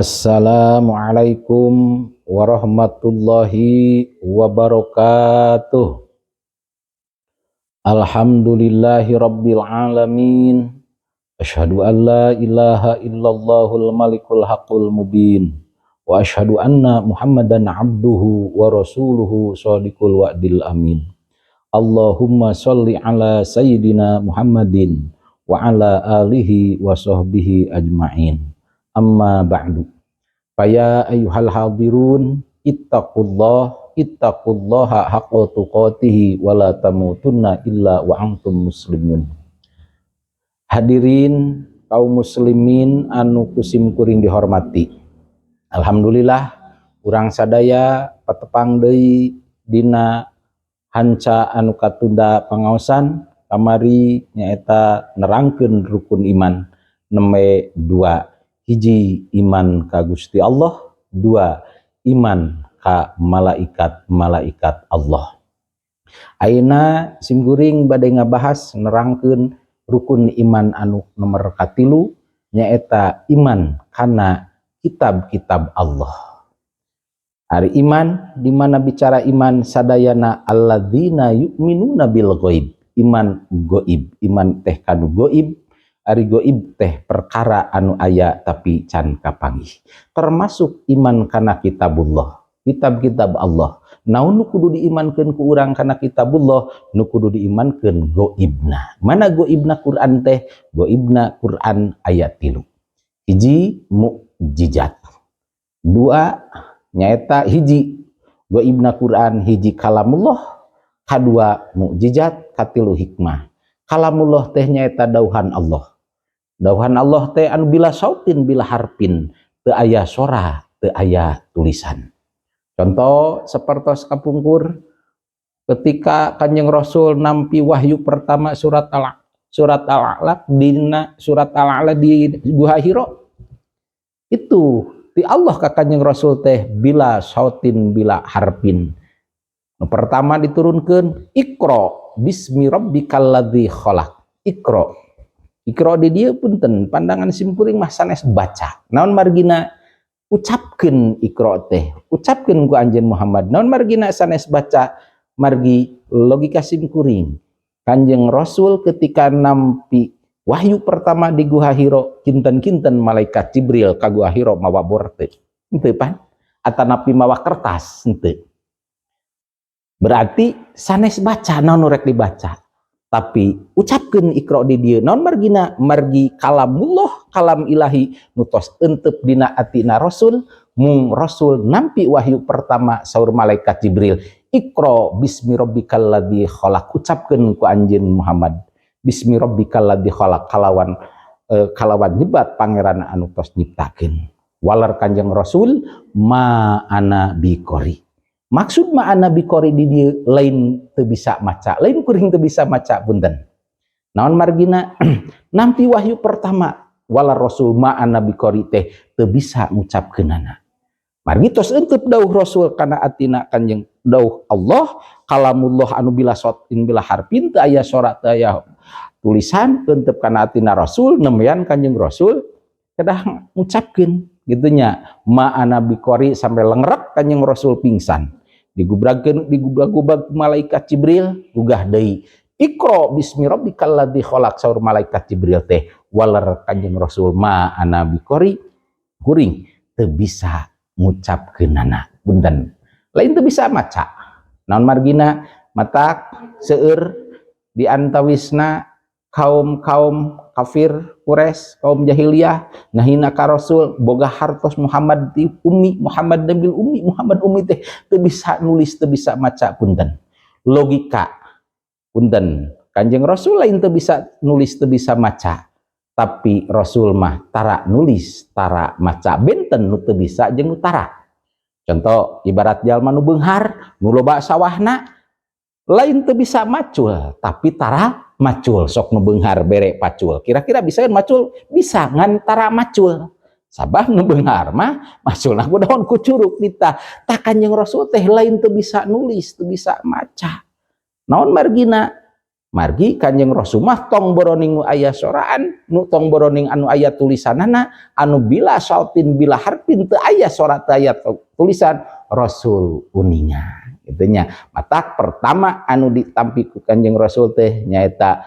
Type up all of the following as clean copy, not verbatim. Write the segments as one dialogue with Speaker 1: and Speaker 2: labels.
Speaker 1: Assalamualaikum warahmatullahi wabarakatuh. Alhamdulillahi rabbil alamin. Asyhadu an la ilaha illallahul malikul haqqul mubin. Wa asyhadu anna Muhammadan abduhu wa rasuluhu shadiqul wa'dil amin. Allahumma sholli ala sayyidina Muhammadin wa ala alihi wa sahbihi ajma'in. Amma ba'du. Faya ayyuhal hadirun, ittaqullah, ittaqullaha haqqa tuqatihi wa la tamutunna illa wa antum muslimun. Hadirin kaum muslimin anu ku sim kuring dihormati. Alhamdulillah, urang sadaya patepang deui dina hanca anu katunda pangaosan kamari, nyaeta nerangkeun rukun iman nembe dua: hiji, iman ka Gusti Allah; dua, iman ka malaikat-malaikat Allah. Ayeuna simkuring bade ngabahas, nerangkeun rukun iman anu nomor katilu, nyaeta iman kana kitab-kitab Allah. Ari iman, di mana bicara iman sadayana alladzina yu'minuna bil ghaib, iman goib, iman teh kanu goib. Ari goib teh perkara anu aya tapi can kapanggih, termasuk iman kana kitabullah, kitab-kitab Allah. Naon nu kudu diimankeun ku urang kana kitabullah? Nu kudu diimankeun goibna. Mana goibna Quran teh? Goibna Quran ayat 3: hiji, mukjizat; dua, nyaeta hiji goibna Quran, hiji kalamullah, kadua mukjizat, katilu hikmah. Kalamullah teh nyaeta dauhan Allah. Dauhan Allah teh anu bila sautin bila harpin, teu aya sora, teu aya tulisan. Contoh sepertos kapungkur ketika Kanjeng Rasul nampi wahyu pertama, surat Al-Alaq, dina surat Al-A'la di Gua Hiro itu, di Allah ka Kanjeng Rasul teh bila sautin bila harpin. Nu pertama diturunkan, "Iqra bismi rabbikal ladzi khalaq." Iqra, Iqra di dieu, punten, pandangan simkuring mah sanes baca. Naon margina? Ucapkeun. Iqra teh ucapkeun ku anjeun Muhammad. Naon margina sanes baca? Margi logika simkuring, Kanjeng Rasul ketika nampi wahyu pertama di Guha Hiro, kinten-kinten malaikat Jibril ka Guha Hiro mawa bor teu? Henteu pan? Atanapi mawa kertas? Henteu. Berarti sanes baca. Naon rek dibaca? Tapi ucapkeun Iqra di dieu. Naon margina? Margi kalamullah, kalam ilahi nu tos entep dina atina Rasul. Mung Rasul nampi wahyu pertama, saur malaikat Jibril, "Iqra bismi rabbikal ladzi khalaq." Ucapkeun ku anjeun Muhammad bismi rabbikal ladzi khalaq, kalawan nyebat pangeran anu tos nyiptakeun. Walar Kanjeng Rasul, "Ma ana biqori." Maksud ma ana biqori di dieu lain teu bisa maca, lain kuring teu bisa maca, punten. Naon margina? Nampi wahyu pertama, walar Rasul ma ana biqori teh teu bisa ngucapkeunana. Margi tos entep dauh Rasul kana atina Kanjeng, dauh Allah, kalamullah anu bila sautin bila harpin, teu aya sora, teu aya tulisan, entep kana atina Rasul. Nembean Kanjeng Rasul kedah ngucapkeun gitu nya, ma ana biqori, sampai lengrek Kanjeng Rasul pingsan, digubragkeun, digubrak-gubrak malaikat Jibril, gugah deui, "Iqra bismi rabbikal ladzi khalaq." Saur malaikat Jibril teh, walar Kanjeng Rasul, "Ma ana biqori," kuring teu bisa ngucapkeunana. Punten, lain teu bisa maca. Naon margina? Matak seueur di antawisna kaum-kaum kafir Quraisy, kaum jahiliyah ngahina ka Rasul, "Boga hartos Muhammad di ummi, Muhammad nabil ummi, Muhammad ummi teh teu bisa nulis, teu bisa maca." Punten, logika, punten, Kanjeng Rasul lain teu bisa nulis, teu bisa maca, tapi Rasul mah tara nulis, tara maca. Benten nu teu bisa jeung nu tara. Contoh ibarat jalma nu beunghar, nu loba sawahna, lain teu bisa macul, tapi tara macul. Sok nu beunghar bere pacul, kira-kira bisa kan macul? Bisa, ngan tara macul. Sabab nu beunghar mah maculna ku daun, ku curuk kita. Tah, Kanjeng Rasul teh lain teu bisa nulis, teu bisa maca. Naon margina? Margi Kanjeng Rasul mah tong boroning nu aya soraan, nu tong boroning anu aya tulisanana, anu bila sautin bila harpin. harfin, teu aya sora, teu aya tulisan, Rasul uninga gitu nya. Matak pertama anu ditampi ku Kanjeng Rasul teh nyaeta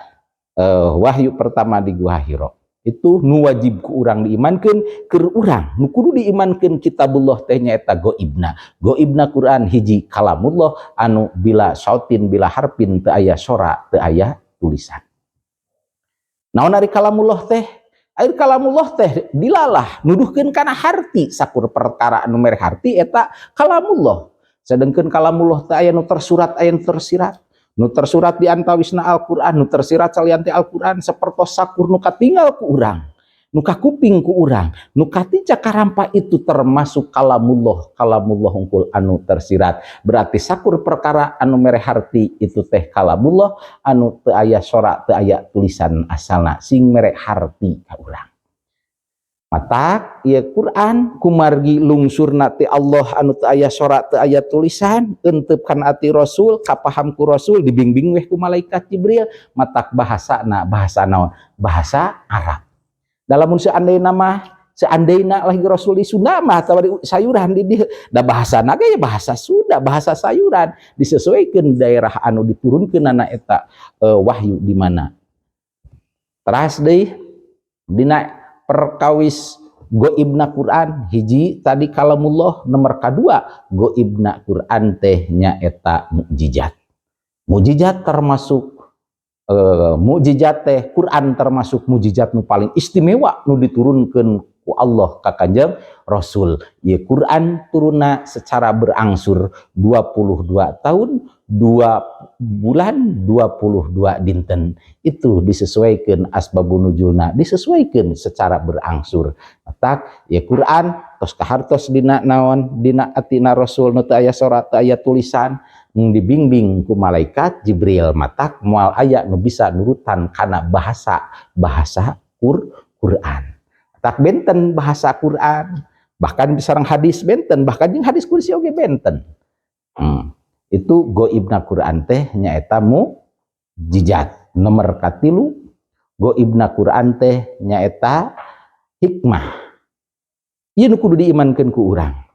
Speaker 1: wahyu pertama di Gua Hiro. Itu nu wajib ku urang diimankeun. Keur urang nu kudu diimankeun kitabullah teh nyaeta goibna. Goibna Quran hiji, kalamullah anu bila sautin bila harfin, teu aya sora, teu aya tulisan. Naon ari kalamullah teh? Ari kalamullah teh dilalah nuduhkeun kana harti. Sakur perkara anu mere harti eta kalamullah. Sedangkan kalamullah teh aya nu tersurat, aya nu tersirat. Nu tersurat di antawisna Al-Qur'an, nu tersirat salian ti Al-Qur'an sapertos sakur nu katinggal ku urang, nu kakuping ku urang, nu katica karampa, itu termasuk kalamullah. Kalamullah hungkul anu tersirat. Berarti sakur perkara anu mere harti itu teh kalamullah anu teu aya sora, teu aya tulisan asalna, sing mere harti ka urang. Matak ieu Quran kumargi lungsurna ti Allah anu teu aya sora, teu aya tulisan, entep kana ati Rasul, kapaham ku Rasul, dibimbing weh ku malaikat Jibril. Matak bahasana bahasa naon? Bahasa Arab. Dalam seandainya mah, seandainya lagi Rasul di Sunda mah atau di sayuran di da bahasa ge ya bahasa Sunda, bahasa sayuran, disesuaikan daerah anu diturunkeun na eta wahyu di mana. Teras deui dina perkawis goibna Quran, hiji tadi kalamullah, nomor kedua goibna Quran teh nyaeta mukjizat. Mukjizat termasuk mukjizat teh Quran termasuk mukjizat nu paling istimewa nu diturunkan ku Allah ka Kanjeng Rasul. Ieu Quran turunna secara berangsur 22 tahun 2 bulan 22 dinten. Itu disesuaikan asbabun nuzulna, disesuaikan secara berangsur. Matak ya Quran tos kahartos dina naon, dina atina Rasul nu teu aya sora, teu aya tulisan, dibimbing ku malaikat Jibril. Matak moal aya nu bisa nurutan kana bahasa bahasa Quran. Tak benten bahasa Quran, bahkan sareng hadis benten, bahkan jeung hadis kursi oge benten. Itu goibna Quran teh nyaeta mukjizat. Nomor katilu, goibna Quran teh nyaeta hikmah. Ieu nu kudu diimankeun ku urang.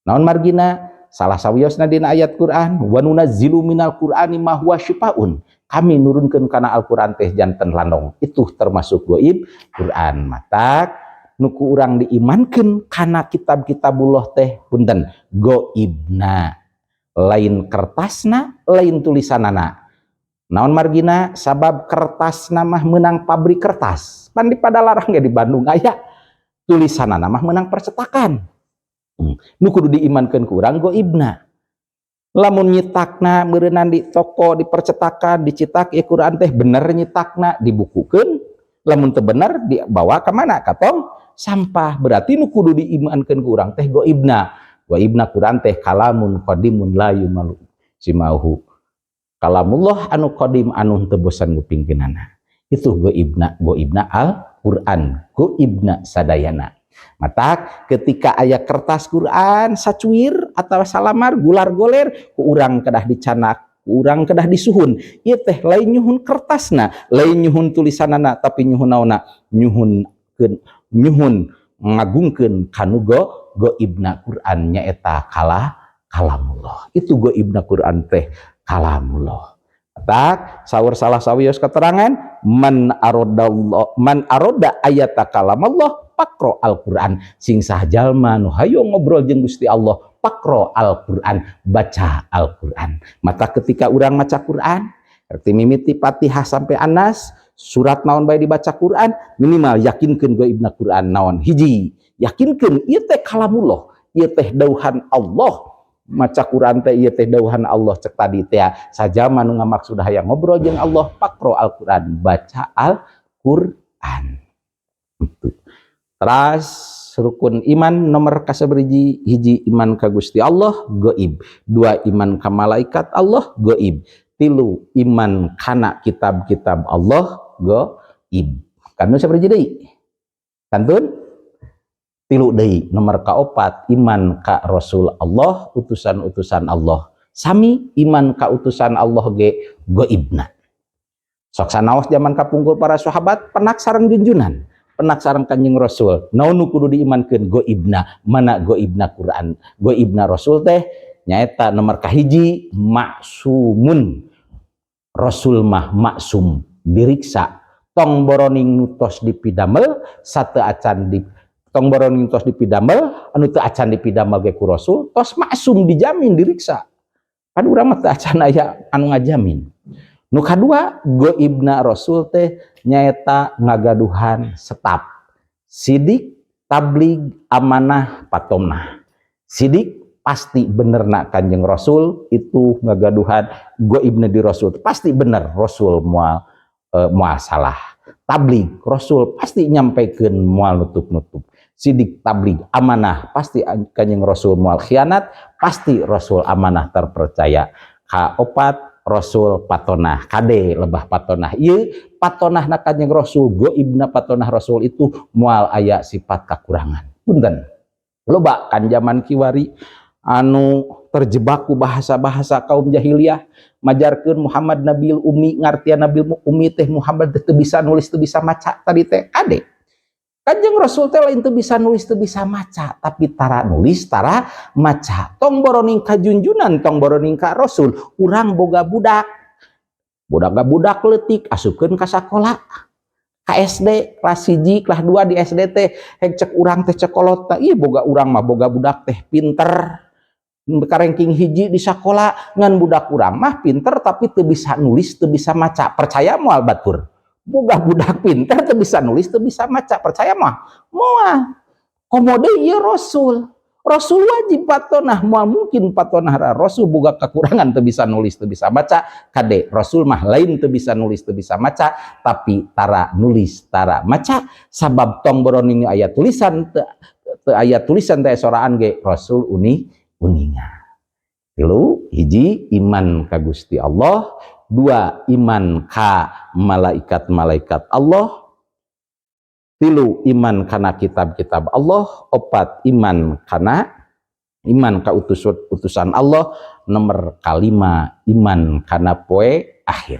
Speaker 1: Naon margina? Salah sawiosna dina ayat Quran, wa nunazzilu minal qur'ani ma huwa syifaun, kami nurunkeun kana Al-Qur'an teh janten landong. Itu termasuk goib Quran. Matak nu ku urang diimankeun kana kitab-kitabullah teh, punten, goibna, lain kertasna, lain tulisanana. Naon margina? Sabab kertasna mah menang pabrik kertas pan di Padalarang ge, di Bandung aya. Tulisanana mah menang percetakan. Nu kudu diimankeun ku urang goibna. Lamun nyitakna meureunan di toko, di percetakan dicetak ya Quran teh, bener nyitakna dibukukeun, lamun teu bener dibawa ke mana? Ka tong sampah. Berarti nu kudu diimankeun ku urang teh goibna. Goibna Quran teh kalamun qadimun la yumallu simauhu, kalamullah anu qadim anu teu bosan ngupingkeunana. Itu goibna, goibna Al Quran, goibna sadayana. Matak ketika aya kertas Quran sacuir atau salamar gular goler, ku urang kedah dicanak, ku urang kedah disuhun. Ieu teh lain nyuhun kertasna, lain nyuhun tulisanana, tapi nyuhun naonna? Nyuhun nyuhun ngagungkeun kanu goibna Quran, nyaeta kalamullah. Itu goibna Quran teh kalamullah. Tak saur salah sawios keterangan, man aradallah, man arada ayata kalam Allah faqro Al-Qur'an. Sing sah jalma nu hayo ngobrol jeung Gusti Allah, faqro Al-Qur'an, baca Al-Qur'an. Maka ketika urang maca Quran, arti mimiti Fatihah sampai Anas, surat naon bae dibaca Quran, minimal yakinkeun goibna Quran naon. Hiji, yakinkeun ieu teh kalamullah, ieu teh dauhan Allah. Maca Quran teh ieu teh dauhan Allah. Cek tadi teh, sajama nu ngamaksud hayang ngobrol jeung Allah, faqro Al-Qur'an, baca Al-Qur'an. Itu teras rukun iman nomor kasabariji. Hiji, iman ka Gusti Allah goib. Dua, iman ka malaikat Allah goib. Tilu, iman kana kitab-kitab Allah goib. Kantun sabariji deui? Kantun tilu deui. Nomor kaopat, iman ka Rasul Allah, utusan-utusan Allah. Sami, iman ka utusan Allah ge goibna. Sok sanaos zaman kapungkur para sahabat penak sareng junjunan. Pendak sareng Kanjeng Rasul. Naon nu kudu diimankeun? Goibna. Mana goibna Quran, goibna Rasul teh nyaeta nomor kahiji maksumun. Rasul mah maksum, diriksa. Tong boroning nu tos dipidamel sate acan di tong boroning tos dipidamel, anu teu acan dipidamel ge ku Rasul tos maksum, dijamin, diriksa. Pan urang mah teu acan aya anu ngajamin. Nu kadua, goibna Rasul teh nyaeta ngagaduhan setap: sidik, tablig, amanah, patonah. Sidik pasti bener nak Kanjeng Rasul itu ngagaduhan goibna di Rasul pasti bener, Rasul moal moal salah. Tablig, Rasul pasti nyampaikan, moal nutup-nutup. Sidik, tablig, amanah, pasti Kanjeng Rasul moal khianat, pasti Rasul amanah, terpercaya. Kaopat, Rasul patonah. Kade, lebah patonah ieu patonah na Kanjeng Rasul, goibna patonah Rasul itu moal aya sifat kekurangan. Punten, loba kan zaman kiwari anu terjebak ku bahasa-bahasa kaum jahiliyah, majarkeun Muhammad Nabil Umi, ngartian Nabil Umi teh Muhammad teu bisa nulis, teu bisa maca. Tadi teh kade, Kanjeng Rasul teh lain teu bisa nulis, teu bisa maca, tapi tara nulis, tara maca. Tong boroning kajunjunan, tong boroning ka Rasul, urang boga budak. Budak budak leutik asupkeun ka sakola. Ka SD kelas 1, kelas 2 di SD teh hek cek urang teh, cek kolot teh, ieu boga urang mah, boga budak teh pinter. Ranking 1 di sakola, ngan budak urang mah pinter tapi teu bisa nulis, teu bisa maca. Percaya moal batur? Boga budak pinter teu bisa nulis, teu bisa maca, percaya mah moal? Komo deui ieu Rasul. Rasul wajib patonah, moal mungkin patonah Rasul boga kekurangan, teu bisa nulis, teu bisa baca. Kade, Rasul mah lain teu bisa nulis, teu bisa maca, tapi tara nulis, tara maca. Sabab tong boroning aya tulisan, teu aya tulisan teh soraan ge Rasul uni uninga. Tilu, hiji iman ka Gusti Allah, dua iman ka malaikat-malaikat Allah, tilu iman kana kitab-kitab Allah, opat iman kana iman ka utusan Allah, nomor kalima iman kana poe akhir.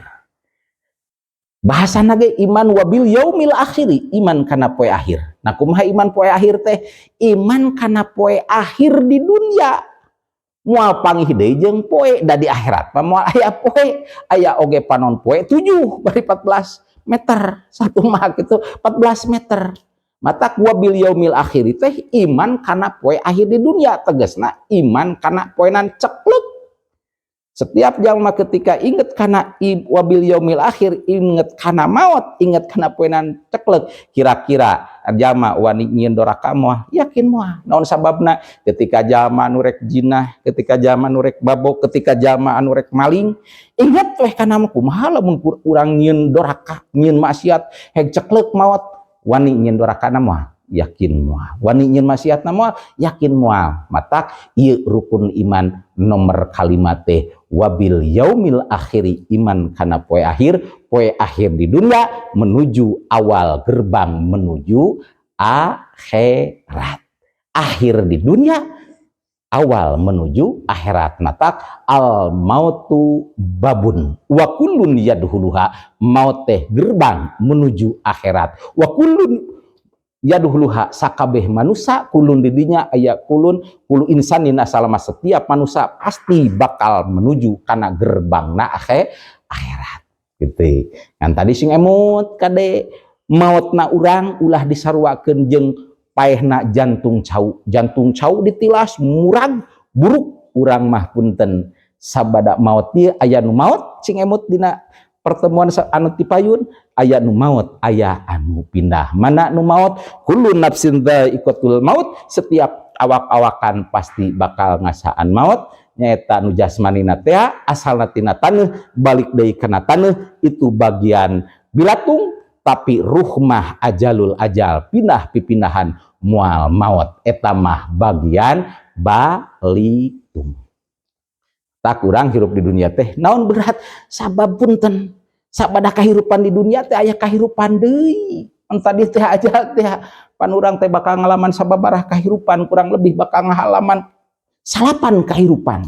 Speaker 1: Bahasa ge iman wabil yaumil akhiri, iman kana poe akhir. Nah, kumaha iman poe akhir teh? Iman kana poe akhir di dunia moal panggih deui jeung poe, da di akhirat mah moal aya poe. Aya oge panon poe 7 bari 14 meter, satu mah gitu 14 meter. Matak wabil yaumil akhir teh iman kana poe akhir di dunia, tegasna iman kana poenan ceklek. Setiap jalma ketika inget kana wabil yaumil akhir, inget kana maut, inget kana poenan ceklek, kira-kira jalma wani nyieun doraka moal? Yakin moal. Naon sababna? Ketika jalma anu rek jinah, ketika jalma anu rek babok, ketika jalma anu rek maling, inget weh kana kumaha lamun urang nyieun doraka, nyieun maksiat, heg ceklek maut, wani nyieun doraka moal? Yakin moal. Wani nyieun maksiatna moal? Yakin moal. Matak ieu rukun iman nomor kalima teh wabil yaumil akhiri, iman kana poe akhir, poe akhir di dunia menuju awal gerbang menuju akhirat. Akhir di dunia, awal menuju akhirat. Matak al mautu babun wa kullun yadkhuluha, maut teh gerbang menuju akhirat. Wa kullun yadkhuluha, sakabeh manusia, kulun didinya aya kulun, kullu insanin asalama, setiap manusia pasti bakal menuju kana gerbangna akhirat gitu kan. Tadi sing emut, kade, mautna urang ulah disaruakeun jeung paehna jantung cau. Jantung cau ditilas murag buruk. Urang mah punten, sabada maut ieu aya nu maut. Sing emut, dina pertemuan anu tipayun aya nu maut, aya anu pindah. Mana nu maut? Kullu nafsin dha'iqatul maut, setiap awak-awakan pasti bakal ngasaan maut, nyaeta nu jasmanina teh asalna tina taneuh, balik deui kana taneuh, itu bagian bilatung. Tapi ruh mah ajalul ajal, pindah pipindahan, moal maut, eta mah bagian balitung. Tak kurang hirup di dunia teh naon berat? Sabab punten, sabada kahirupan di dunia teh aya kahirupan deui. Tadi teh aja teh pan urang teh bakal ngalaman sababaraha kahirupan, kurang lebih bakal ngalaman salapan kahirupan.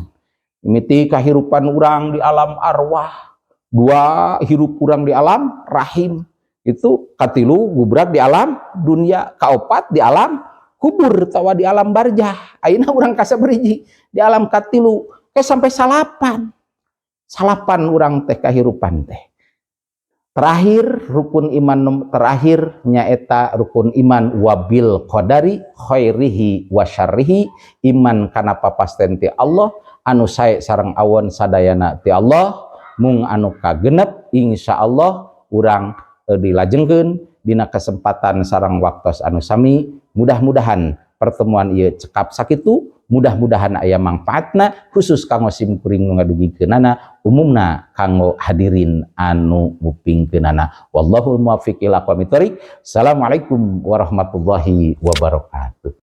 Speaker 1: Mimiti kahirupan urang di alam arwah, dua hirup urang di alam rahim. Itu katilu gubrak di alam dunia, kaopat di alam kubur tawa di alam barjah. Ayeuna urang kasabariji di alam katilu, kayak sampai salapan. Salapan urang teh kahirupan teh. Terakhir, rukun iman terakhir nyaeta rukun iman wabil qadari khairihi wa syarrihi, iman kana papasten ti Allah, anu sae sareng awon sadayana ti Allah. Mung anu kagenep, insyaallah urang dilajengkeun dina kesempatan sareng waktos anu sami. Mudah-mudahan pertemuan ieu cekap sakitu, mudah-mudahan aya mangfaatna, khusus kanggo sim kuring nu ngadugikeunana, umumna kanggo hadirin anu ngupingkeunana. Wallahul muwaffiq ila aqwamit thoriq. Assalamualaikum warahmatullahi wabarakatuh.